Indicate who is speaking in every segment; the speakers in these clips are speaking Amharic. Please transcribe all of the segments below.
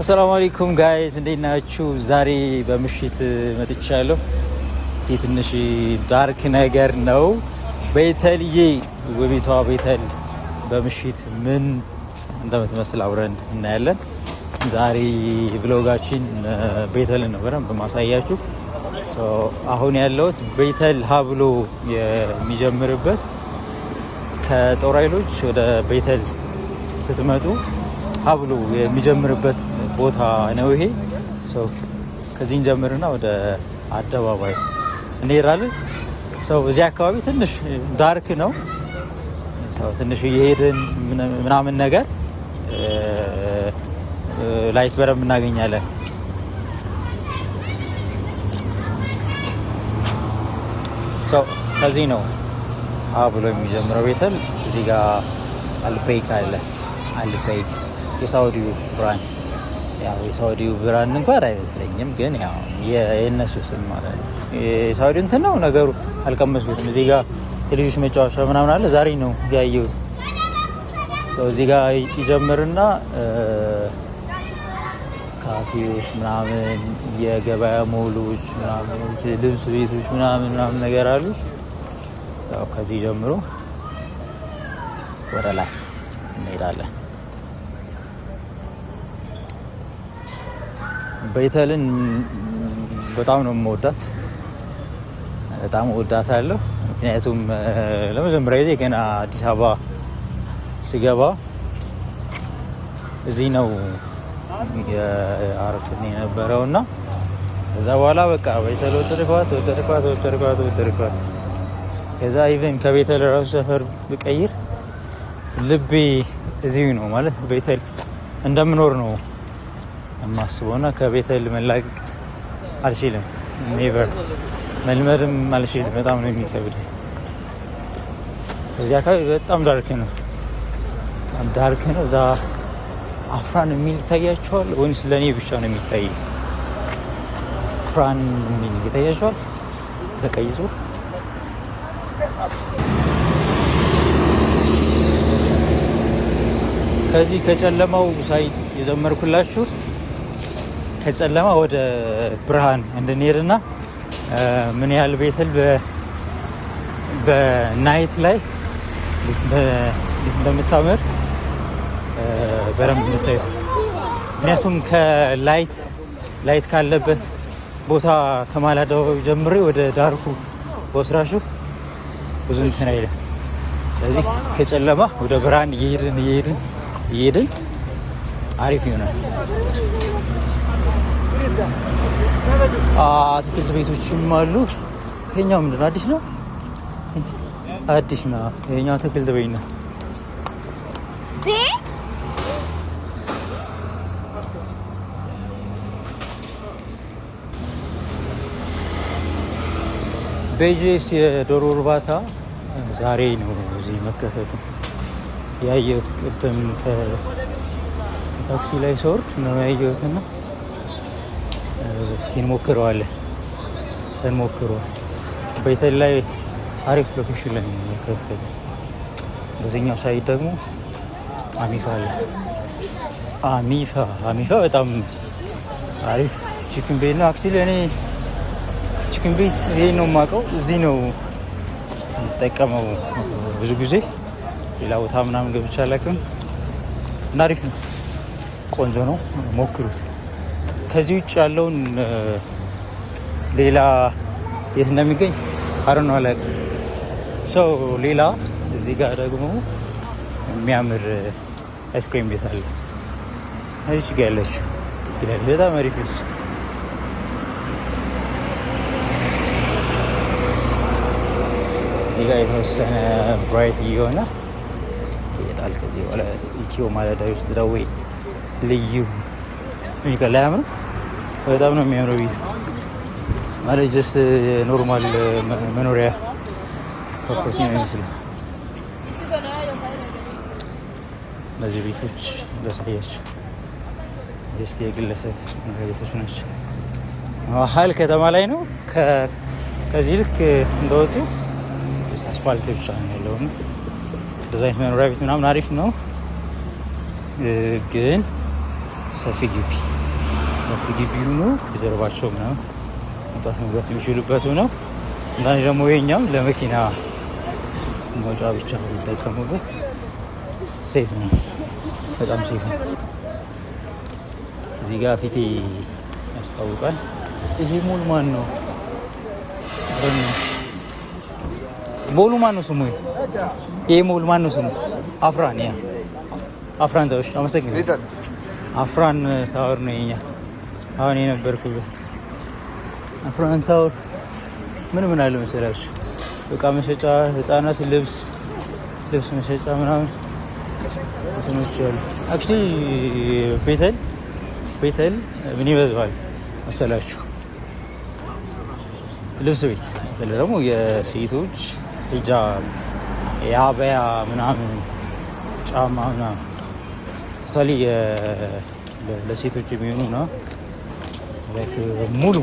Speaker 1: አሰላሙ አለይኩም guys፣ እንዴት ናችሁ? ዛሬ በምሽት መጥቻለሁ። ትንሽ dark ነገር ነው። ቤተልዬ፣ ውቢቷ ቤተል በምሽት ምን እንደምትመስል አብረን እናያለን። ዛሬ vlog ኣችን ቤተልን ነው በደንብ ማሳያችሁ። አሁን ያለሁት ቤተል ሀብሎ የሚጀምርበት፣ ከጦር ኃይሎች ወደ ቤተል ስትመጡ ሀብሎ የሚጀምርበት ቦታ ነው ይሄ። ከዚህ እንጀምርና ወደ አደባባይ እንሄዳለን። So እዚህ አካባቢ ትንሽ dark ነው። So ትንሽ እየሄድን ምናምን ነገር light በደንብ እናገኛለን። So ከዚህ ነው ሀ ብሎ የሚጀምረው ቤተል። እዚህ ጋር አልበይክ አለ። አልበይክ የሳውዲው brand፣ ያው የሳውዲው brand እንኳን አይመስለኝም፣ ግን ያው የእነሱ ስም ማለት ነው። የሳውዲ እንትን ነው ነገሩ። አልቀመስኩትም። እዚህ ጋር የልጆች መጫወቻ ምናምን አለ። ዛሬ ነው ያየሁት። እዚህ ጋር ይጀምርና ካፌዎች ምናምን፣ የገበያ ሞሎች ምናምን፣ ልብስ ቤቶች ምናምን ምናምን ነገር አሉ። ከዚህ ጀምሮ ወደ ላይ እንሄዳለን። ቤተልን በጣም ነው የምወዳት፣ በጣም እወዳታለሁ። ምክንያቱም ለመጀመሪያ ጊዜ ገና አዲስ አበባ ስገባ እዚህ ነው የአረፍን የነበረው እና ከዛ በኋላ በቃ ቤተል ወደድኳት፣ ወደድኳት፣ ወደድኳት፣ ወደድኳት። ከዛ even ከቤተል ራሱ ሰፈር ብቀይር ልቤ እዚሁ ነው፣ ማለት ቤተል እንደምኖር ነው የማስበው እና ከቤተል መላቀቅ አልችልም። Never፣ መልመድም አልችልም። በጣም ነው የሚከብደኝ። እዚህ አካባቢ በጣም dark ነው፣ በጣም dark ነው። እዛ አፍራን የሚል ይታያቸዋል ወይንስ ለእኔ ብቻ ነው የሚታይ? አፍራን የሚል ይታያቸዋል በቀይ ጽሁፍ። ከዚህ ከጨለማው side የጀመርኩላችሁ ከጨለማ ወደ ብርሃን እንድንሄድና ምን ያህል ቤተል በ night ላይ እንዴት እንደምታምር በደንብ እንድታዩት። ምክንያቱም ከ light ካለበት ቦታ ከመሀል አደባባዩ ጀምሬ ወደ dark ኡ በስራሹ ብዙ እንትን አይልም። ስለዚህ ከጨለማ ወደ ብርሃን እየሄድን እየሄድን እየሄድን አሪፍ ይሆናል። አትክልት ቤቶችም አሉ። ይሄኛው ምንድን ነው? አዲስ ነው፣ አዲስ ነው። ይሄኛው አትክልት ቤት ነው።
Speaker 2: Big?
Speaker 1: ቤጂስ የዶሮ እርባታ ዛሬ ነው እዚህ መከፈቱ ያየሁት። ቅድም ከታክሲ ላይ ስወርድ ነው ያየሁትና እስኪ እንሞክረዋለን፣ እንሞክረዋለን። ቤተል ላይ አሪፍ location ላይ ነው የከፈቱት። በዚህኛው side ደግሞ አሚፋ አለ። አሚፋ፣ አሚፋ በጣም አሪፍ chicken ቤት ነው። Actually እኔ chicken ቤት ይሄ ነው የማውቀው። እዚህ ነው የምጠቀመው ብዙ ጊዜ፣ ሌላ ቦታ ምናምን ገብቼ አላውቅም። እና አሪፍ ነው፣ ቆንጆ ነው፣ ሞክሩት። ከዚህ ውጭ ያለውን ሌላ የት እንደሚገኝ አረ ነው አላውቅም። So ሌላ እዚህ ጋር ደግሞ የሚያምር ice cream ቤት አለ። እዚች ጋ ያለችው ይላል፣ በጣም አሪፍ ነች። እዚህ ጋር የተወሰነ bright እየሆነ ይሄዳል። ከዚህ በኋላ ኢትዮ ማለዳ ውስጥ ደዌ ልዩ ሚቀላ አያምርም? በጣም ነው የሚያምረው ቤት፣ ማለት just normal መኖሪያ property ነው የሚመስለው። እነዚህ ቤቶች ላሳያችሁ፣ just የግለሰብ መኖሪያ ቤቶች ናቸው። መሀል ከተማ ላይ ነው። ከዚህ ልክ እንደወጡ አስፓልት ብቻ ነው ያለው። እንደዚ አይነት መኖሪያ ቤት ምናምን አሪፍ ነው፣ ግን ሰፊ ግቢ ሰፊ ግቢ ሆኖ ከጀርባቸው ምናምን መውጣት መግባት የሚችሉበት ነው። አንዳንዴ ደግሞ ይሄኛው ለመኪና መውጫ ብቻ ቢጠቀሙበት safe ነው፣ በጣም safe ነው። እዚህ ጋር ፊቴ ያስታውቃል። ይሄ ሞል ማን ነው? ሞሉ ማን ነው ስሙ? ይሄ ሞል ማን ነው ስሙ? አፍራን፣ yeah፣ አፍራን ታወር። አመሰግናለሁ። አፍራን ታወር ነው የኛ አሁን የነበርኩበት። አፍራን ታወር ምን ምን አለ መሰላችሁ? እቃ መሸጫ፣ ህጻናት ልብስ መሸጫ ምናምን እንትኖች አሉ። Actually ቤተል ምን ይበዛዋል መሰላችሁ? ልብስ ቤት፣ በተለይ ደግሞ የሴቶች ሂጃብ፣ የአበያ ምናምን፣ ጫማ ምናምን፣ totally ለሴቶች የሚሆኑ ነው። ሙሉ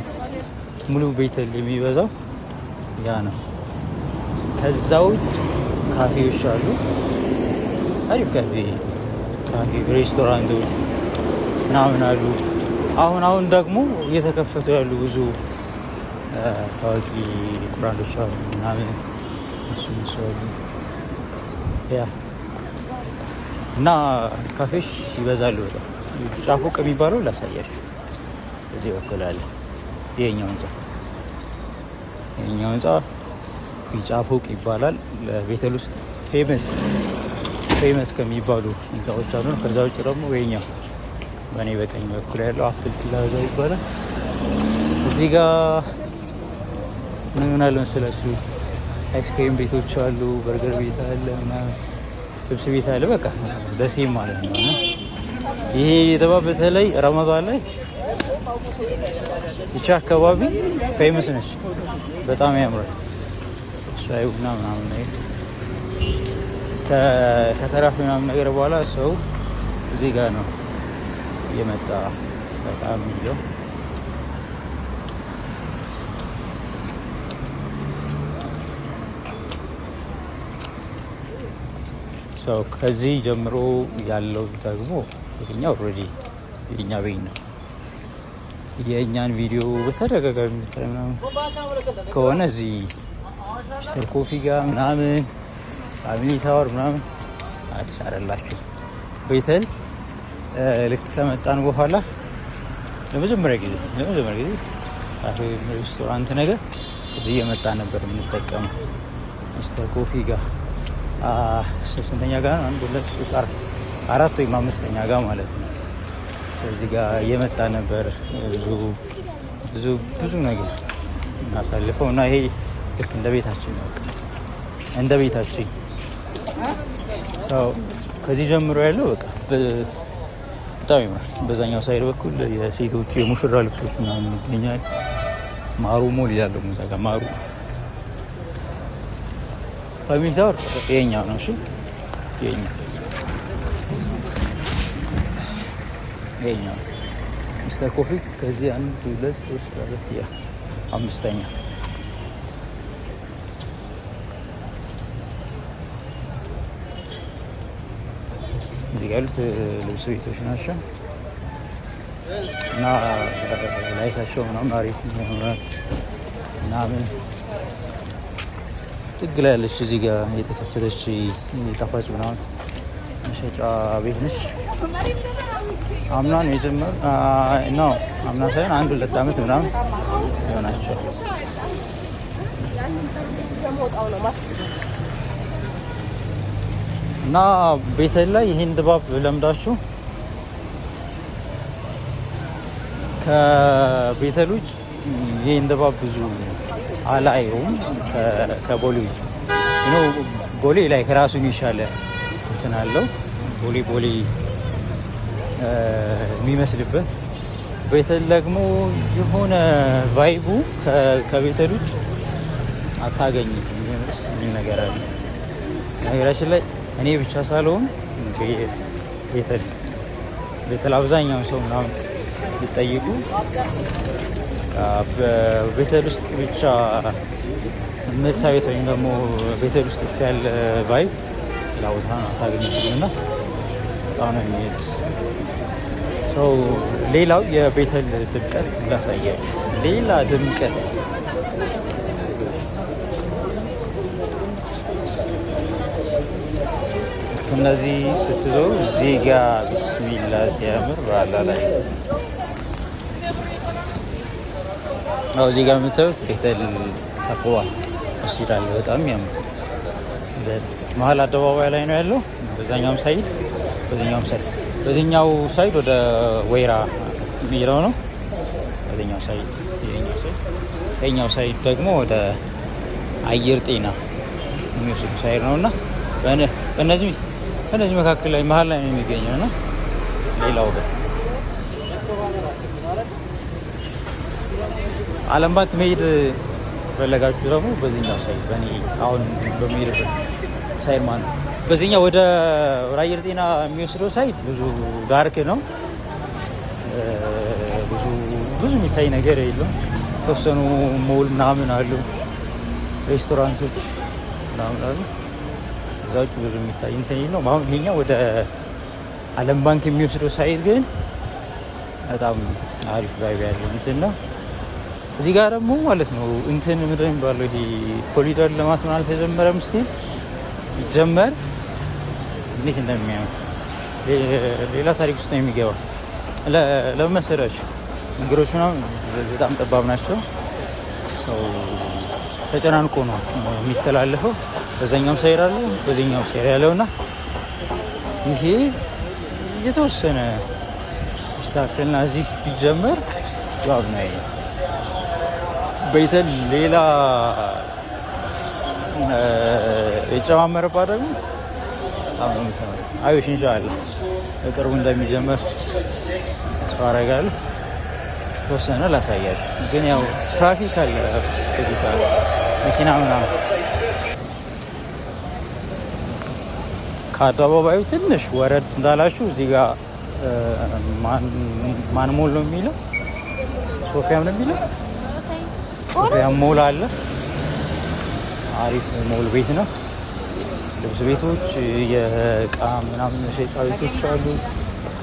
Speaker 1: ሙሉ ቤተል የሚበዛው ያ ነው። ከዛ ውጭ ካፌዎች አሉ። አሪፍ ካፌ ሬስቶራንቶች ምናምን አሉ። አሁን አሁን ደግሞ እየተከፈቱ ያሉ ብዙ ታዋቂ brand ኦች አሉ ምናምን፣ እሱ አሉ፣ yeah፣ እና ካፌዎች ይበዛሉ በጣም። ቢጫ ፎቅ የሚባለው ላሳያችሁ። እዚህ በኩል አለ ይሄኛው ህንፃ ቢጫ ፎቅ ይባላል። ቤተል ውስጥ famous ከሚባሉ ህንፃዎች አንዱ ነው። ከዛ ውጭ ደግሞ ይሄኛው በእኔ በቀኝ በኩል ያለው አፕል ፕላዛ ይባላል። እዚህ ጋር ምን ምን አለ መሰላችሁ? አይስክሬም ቤቶች አሉ፣ በርገር ቤት አለ፣ ምናምን ልብስ ቤት አለ። በቃ ደሴም ማለት ነው። እና ይሄ ድባብ በተለይ ረመዳን ላይ ይቺ አካባቢ famous ነች። በጣም ያምራል። ሻይ ቡና ምናምን ነገር ከተራፊ ምናምን ነገር በኋላ ሰው እዚህ ጋር ነው እየመጣ በጣም የሚለው። So ከዚህ ጀምሮ ያለው ደግሞ ይሄኛው already የኛ ቤት ነው። የእኛን ቪዲዮ በተደጋጋሚ የምታይ ምናምን ከሆነ እዚህ ሚስተር ኮፊ ጋር ምናምን፣ ፋሚሊ ታወር ምናምን አዲስ አይደላችሁ። ቤተል ልክ ከመጣን በኋላ ለመጀመሪያ ጊዜ ካፌ ሬስቶራንት ነገር እዚህ እየመጣ ነበር የምንጠቀመው። ሚስተር ኮፊ ጋር ስንተኛ ጋር ነው? አንድ፣ ሁለት፣ ሶስት፣ አራት፣ አራት ወይም አምስተኛ ጋር ማለት ነው። እዚህ ጋር እየመጣ ነበር ብዙ ብዙ ብዙ ነገር እናሳልፈው እና ይሄ ልክ እንደ ቤታችን ነው። በቃ እንደ ቤታችን። So ከዚህ ጀምሮ ያለው በቃ በጣም ይምራል። በዛኛው side በኩል የሴቶቹ የሙሽራ ልብሶች ምናምን ይገኛል። ማሩ ሞል ይላል ደግሞ እዛ ጋር፣ ማሩ። ፋሚሊ ታወር ይሄኛው ነው። እሺ፣ ይሄኛው ሚስተር ኮፊ ከዚህ አንድ፣ ሁለት፣ ሶስት፣ አራት፣ yeah፣ አምስተኛ። እዚህ ጋር ያሉት ልብስ ቤቶች ናቸው እና light ኣቸው ምናምን አሪፍ ይሆናል ምናምን። ጥግ ላይ ያለች እዚህ ጋር የተከፈተች ጣፋጭ ምናምን መሸጫ ቤት ነች። አምና ነው የጀመር ነው፣ አምና ሳይሆን አንድ ሁለት ዓመት ምናምን ይሆናቸዋል።
Speaker 2: የመውጣው ነው ማስበው።
Speaker 1: እና ቤተል ላይ ይህን ድባብ ለምዳችሁ ከቤተል ውጭ ይህን ድባብ ብዙ አላየውም። ከቦሌ ውጭ ቦሌ ላይ ከራሱን የቻለ እንትን አለው። ቦሌ ቦሌ የሚመስልበት፣ ቤተል ደግሞ የሆነ vibe ኡ ከቤተል ውጭ አታገኙትም። የሆነ ደስ የሚል ነገር አለ። ነገራችን ላይ እኔ ብቻ ሳልሆን ቤተል አብዛኛውን ሰው ምናምን ቢጠይቁ በቤተል ውስጥ ብቻ የምታዩት ወይም ደግሞ ቤተል ውስጥ ብቻ ያለ vibe ሌላ ቦታ አታገኙትም እና በጣም ነው የሚሄድ። So ሌላው የቤተል ድምቀት ላሳያችሁ። ሌላ ድምቀት እነዚህ ስትዞሩ እዚህ ጋ ቢስሚላ ሲያምር ባላ ላይ አዎ፣ እዚህ ጋር የምታዩት ቤተል ተቅዋ መስጂድ አለ። በጣም ያምር መሀል አደባባይ ላይ ነው ያለው። በዛኛውም side በዚኛውም side በዚኛው side ወደ ወይራ የሚለው ነው። በዚኛው side ይሄኛው side ይሄኛው side ደግሞ ወደ አየር ጤና የሚወስዱ side ነው እና በእነዚህ መካከል ላይ መሀል ላይ ነው የሚገኘው እና ሌላ ውበት ዓለም ባንክ መሄድ ፈለጋችሁ ደግሞ በዚህኛው side በእኔ አሁን በሚሄድበት side ማለት ነው። በዚህኛው ወደ አየር ጤና የሚወስደው side ብዙ dark ነው። ብዙ ብዙ የሚታይ ነገር የለም። የተወሰኑ ሞል ምናምን አሉ፣ ሬስቶራንቶች ምናምን አሉ። እዛ ውጭ ብዙ የሚታይ እንትን የለውም። አሁን ይሄኛው ወደ ዓለም ባንክ የሚወስደው side ግን በጣም አሪፍ vibe ያለው እንትን ነው። እዚህ ጋር ደግሞ ማለት ነው እንትን ምንድን ነው የሚባለው ይሄ ኮሪደር ልማት ምናምን አልተጀመረም። Still ይጀመር እንዴት እንደሚያምር ሌላ ታሪክ ውስጥ ነው የሚገባ። ለምን መሰላችሁ? መንገዶች ምናምን በጣም ጠባብ ናቸው። ሰው ተጨናንቆ ነው የሚተላለፈው። በዛኛውም side አለ፣ በዚህኛውም side ያለው እና ይሄ የተወሰነ ቢስተካከልና እዚህ ቢጀመር ዋብ ነው። ቤተል ሌላ የጨማመረባት ደግሞ በጣም ነው የምታምረው። አይሽ ኢንሻአላህ በቅርቡ እንደሚጀመር ተስፋ አደርጋለሁ። ተወሰነ ላሳያችሁ፣ ግን ያው ትራፊክ አለ በዚህ ሰዓት መኪና ምናምን። ከአደባባዩ ትንሽ ወረድ እንዳላችሁ እዚህ ጋር ማን ሞል ነው የሚለው፣ ሶፊያም ነው የሚለው፣ ሶፊያም ሞል አለ። አሪፍ ሞል ቤት ነው። ልብስ ቤቶች፣ የእቃ ምናምን መሸጫ ቤቶች አሉ።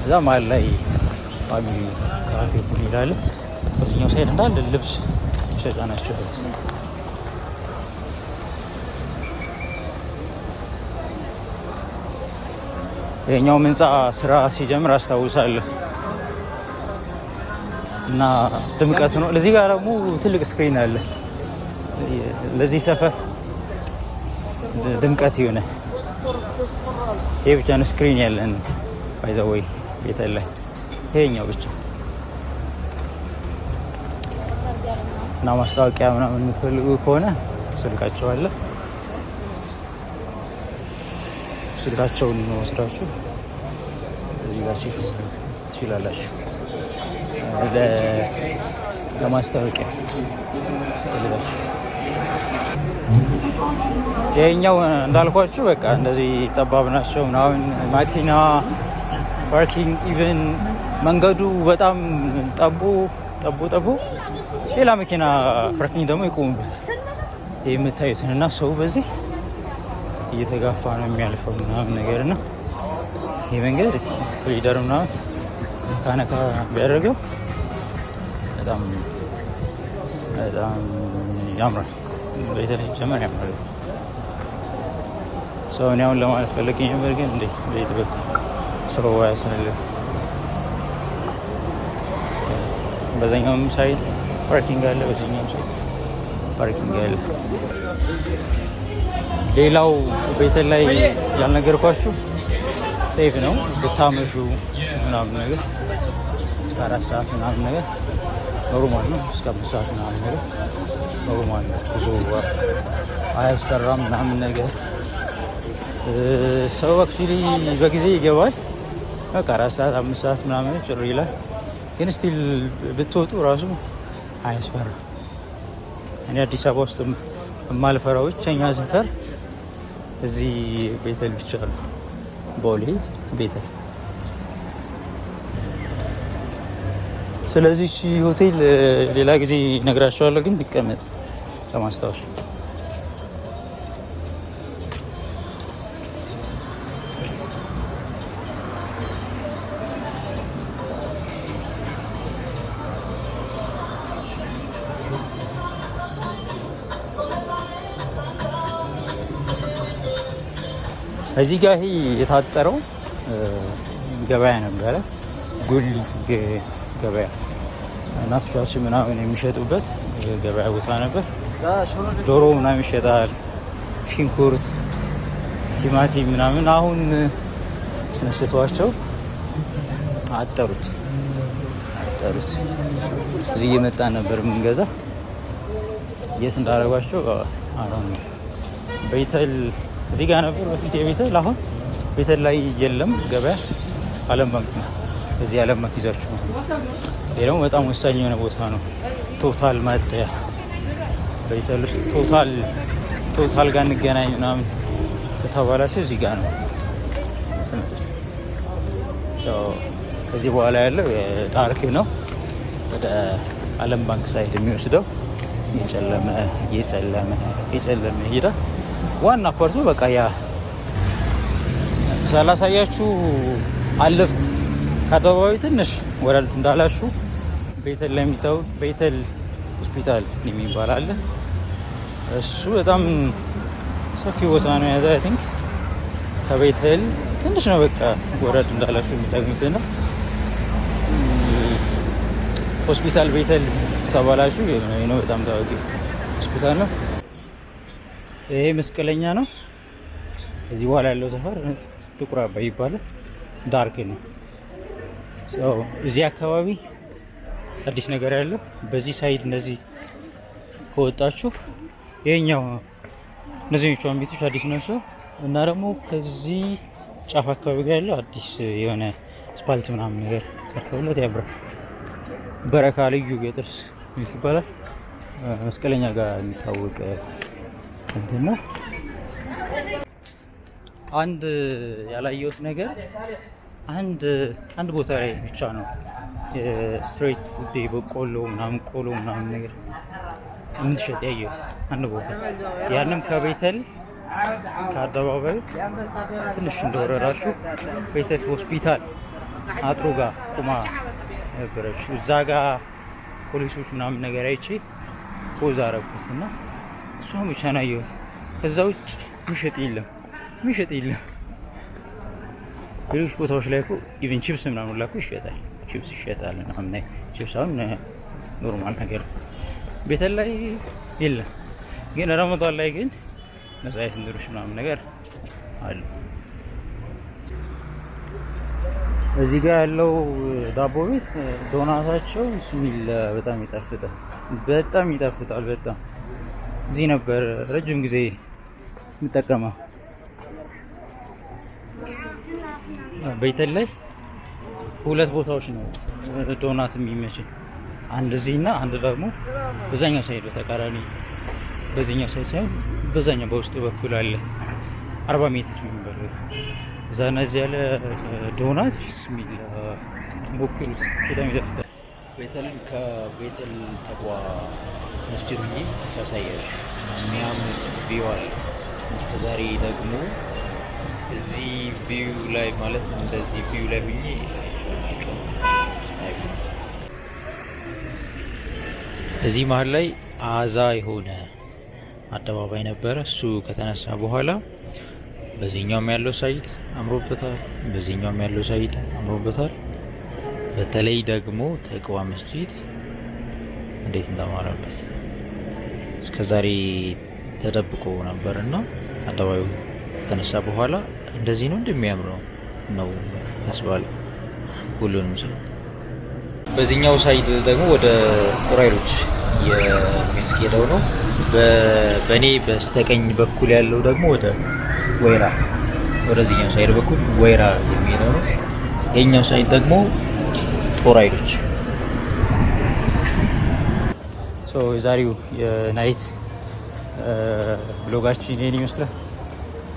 Speaker 1: እዛ መሀል ላይ ፋሚሊ ካፌ ይላል። በዚህኛው side እንዳለ ልብስ መሸጫ ናቸው። ይሄኛውም ህንፃ ስራ ሲጀምር አስታውሳለሁ እና ድምቀት ነው። ለዚህ ጋር ደግሞ ትልቅ screen አለ። ለዚህ ሰፈር ድምቀት የሆነ ይሄ ብቻ ነው screen ያለን by the way ቤተል ላይ ይሄኛው ብቻ እና ማስታወቂያ ምናምን የምትፈልጉ ከሆነ ስልካቸው አለ። ስልካቸውን ወስዳችሁ እዚህ ጋር check ትችላላችሁ። ለማስታወቂያ ፈልጋችሁ ይሄኛው እንዳልኳችሁ በቃ እንደዚህ ጠባብ ናቸው ምናምን መኪና parking even መንገዱ በጣም ጠቦ ጠቦ ጠቦ ሌላ መኪና parking ደግሞ ይቆሙበታል። ይህ የምታዩትን እና ሰው በዚህ እየተጋፋ ነው የሚያልፈው ምናምን ነገር እና ይህ መንገድ ኮሪደር ምናምን ነካ ቢያደርገው በጣም በጣም ያምራል። በተለይ ጀመር ያምራል። ሰው እኔ አሁን ለማለት ፈልጌ ነበር፣ ግን እንዴ ቤት በኩል ሰው አያሳልፍ። በዛኛውም side parking አለ፣ በዚህኛውም side parking አለ። ሌላው ቤተል ላይ ያልነገርኳችሁ safe ነው ብታመሹ ምናምን ነገር እስከ 4 ሰዓት ምናምን ነገር normal ነው። እስከ 5 ሰዓት ምናምን ነገር normal ነው። ብዙ አያስፈራም ምናምን ነገር ሰው actually በጊዜ ይገባል። በቃ 4 ሰዓት 5 ሰዓት ምናምን ጭር ይላል። ግን still ብትወጡ ራሱ አያስፈራም። እኔ አዲስ አበባ ውስጥ የማልፈራው ብቸኛ ሰፈር እዚህ ቤተል ብቻ ነው፣ ቦሌ ቤተል። ስለዚህ ሆቴል ሌላ ጊዜ እነግራቸዋለሁ፣ ግን ትቀመጥ ለማስታወስ። እዚህ ጋር ይሄ የታጠረው ገበያ ነበረ፣ ጉሊት ገበያ፣ እናቶቻችን ምናምን የሚሸጡበት ገበያ ቦታ ነበር። ዶሮ ምናምን ይሸጣል፣ ሽንኩርት፣ ቲማቲም ምናምን። አሁን ስነስተዋቸው አጠሩት አጠሩት። እዚህ እየመጣን ነበር የምንገዛ። የት እንዳደረጓቸው አሁን ቤተል እዚህ ጋር ነበር በፊት የቤተል፣ አሁን ቤተል ላይ የለም ገበያ፣ አለም ባንክ ነው። እዚህ አለም ባንክ ይዛችሁ ነው። ይሄ ደግሞ በጣም ወሳኝ የሆነ ቦታ ነው። ቶታል ማደያ ቤተል ውስጥ ቶታል ጋር እንገናኝ ምናምን ከተባላችሁ እዚህ ጋር ነው የምትመጡት። ከዚህ በኋላ ያለው dark ነው። ወደ አለም ባንክ side የሚወስደው እየጨለመ እየጨለመ እየጨለመ ይሄዳል። ዋና part ኡ በቃ ያ ሳላሳያችሁ አለፍኩት። ከአደባባዩ ትንሽ ወረድ እንዳላችሁ ቤተል ላይ የሚታወቅ ቤተል ሆስፒታል የሚባል አለ። እሱ በጣም ሰፊ ቦታ ነው የያዘ። I think ከቤተል ትንሽ ነው በቃ ወረድ እንዳላችሁ የምታገኙት እና ሆስፒታል ቤተል ከተባላችሁ ነው፣ በጣም ታዋቂ ሆስፒታል ነው። ይሄ መስቀለኛ ነው። ከዚህ በኋላ ያለው ሰፈር ጥቁር አባይ ይባላል። Dark ነው። እዚህ አካባቢ አዲስ ነገር ያለው በዚህ side እንደዚህ ከወጣችሁ ይሄኛው እነዚህኞቹ ቤቶች አዲስ ናቸው እና ደግሞ ከዚህ ጫፍ አካባቢ ጋር ያለው አዲስ የሆነ አስፓልት ምናምን ነገር ሰርተውለት ያምራል። በረካ ልዩ የጥርስ ይባላል። መስቀለኛ ጋር የሚታወቅ እንትን ነው። አንድ ያላየሁት ነገር አንድ ቦታ ላይ ብቻ ነው street food በቆሎ ምናምን ቆሎ ምናምን ነገር የምትሸጥ ያየሁት አንድ ቦታ፣ ያንም ከቤተል ከአደባባዩ ትንሽ እንደወረዳችሁ ቤተል ሆስፒታል አጥሩ ጋር ቁማ ነበረች። እዛ ጋር ፖሊሶች ምናምን ነገር አይቼ pause አረኩት እና እሷን ብቻ ነው ያየሁት። ከዛ ውጭ የሚሸጥ የለም፣ የሚሸጥ የለም። ሌሎች ቦታዎች ላይ እኮ even ቺፕስ ምናምን ላኩ ይሸጣል፣ ቺፕስ ይሸጣል ምናምን። ቺፕስ አሁን normal ነገር ቤተል ላይ የለም። ግን ረመዳን ላይ ግን ነጻ እንትኖች ምናምን ነገር አሉ። እዚህ ጋር ያለው ዳቦ ቤት ዶናታቸው ብስሚላ በጣም ይጣፍጣል፣ በጣም ይጣፍጣል። በጣም እዚህ ነበር ረጅም ጊዜ የምጠቀመው። ቤተል ላይ ሁለት ቦታዎች ነው ዶናት የሚመችኝ፣ አንድ እዚህ እና አንድ ደግሞ በዛኛው side በተቃራኒ፣ በዚህኛው side ሳይሆን በዛኛው በውስጥ በኩል አለ፣ 40 ሜትር የሚባለው እዛ እና እዚህ ያለ ዶናት ብስሚላ ሞክሩት፣ በጣም ይጣፍጣል። ቤተል ከቤተል ተቅዋ መስጂድ ሆኜ ያሳያችሁ የሚያምር view አለ። እስከ ዛሬ ደግሞ እዚህ view ላይ ማለት እንደዚህ view ላይ ሁኜ አይቼው። እዚህ መሀል ላይ አዛ የሆነ አደባባይ ነበረ። እሱ ከተነሳ በኋላ በዚህኛውም ያለው side አምሮበታል፣ በዚህኛውም ያለው side አምሮበታል። በተለይ ደግሞ ተቅዋ መስጂድ እንዴት እንዳማረበት! እስከዛሬ ተደብቆ ነበር እና አደባባዩ ከተነሳ በኋላ እንደዚህ ነው እንደሚያምረው ነው ያስባለው ሁሉንም ሰው። በዚህኛው side ደግሞ ወደ ጦር ኃይሎች የሚያስኬደው ነው። በእኔ በስተቀኝ በኩል ያለው ደግሞ ወደ ወይራ፣ ወደዚህኛው side በኩል ወይራ የሚሄደው ነው። ይሄኛው side ደግሞ ጦር ኃይሎች። የዛሬው የ night vlog ኣችን ይሄን ይመስላል።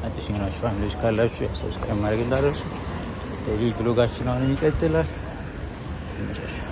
Speaker 1: አዲስ የሆናችሁ family ዎች ካላችሁ subscribe ማድረግ እንዳትረሱ። Daily vlog ኣችን አሁንም ይቀጥላል። ይመቻችሁ።